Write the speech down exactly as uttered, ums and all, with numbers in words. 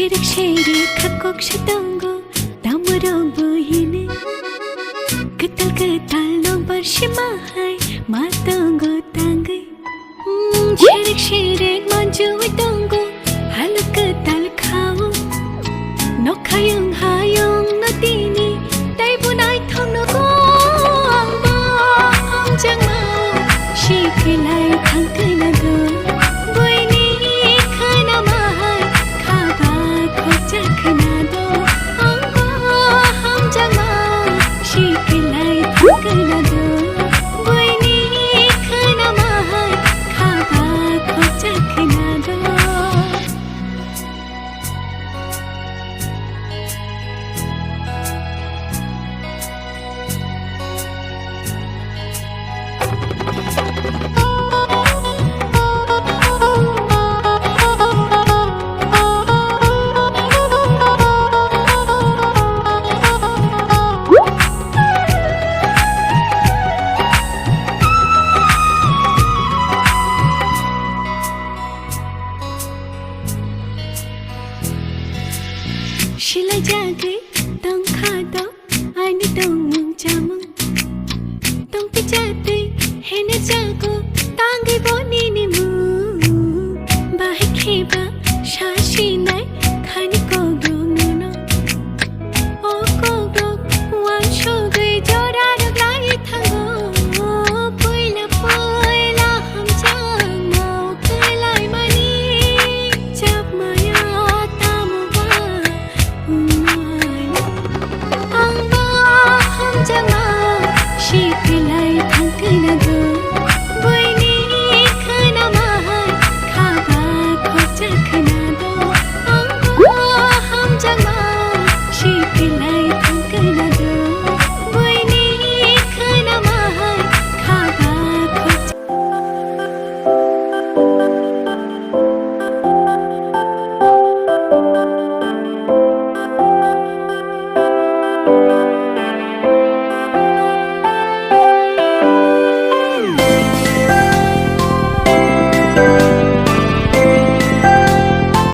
Sherek sherek khakok se tongo, tamorok bo hini. Kwtal kwtal nokbar sima hai ma tongo tangwi. Mm, sherek sherek manjui tongo, halok kwtal khao. Nokhayung hayung no tini, taibo naithok nogo. Angbo hamjakma, siklai thangkhe nago. Buini khwnamai, khaba khokcha khwnado. Angbo hamjakma, siklai thangkhe nago. Buini khwnamai, khaba khokcha khwnado. Silai jagwi tongkha do ani tongmung chamung. Tongpi jatwi hene jago tangwi bo nini mung. Bahai kheba sasinai khani kokrok nono. O kokrok wansugwi jora rwglai thango. Puila puila hamjakma kwlaimani chapmaya tamo ba wngmani. Angba hamjakma siklai thangkhe nago.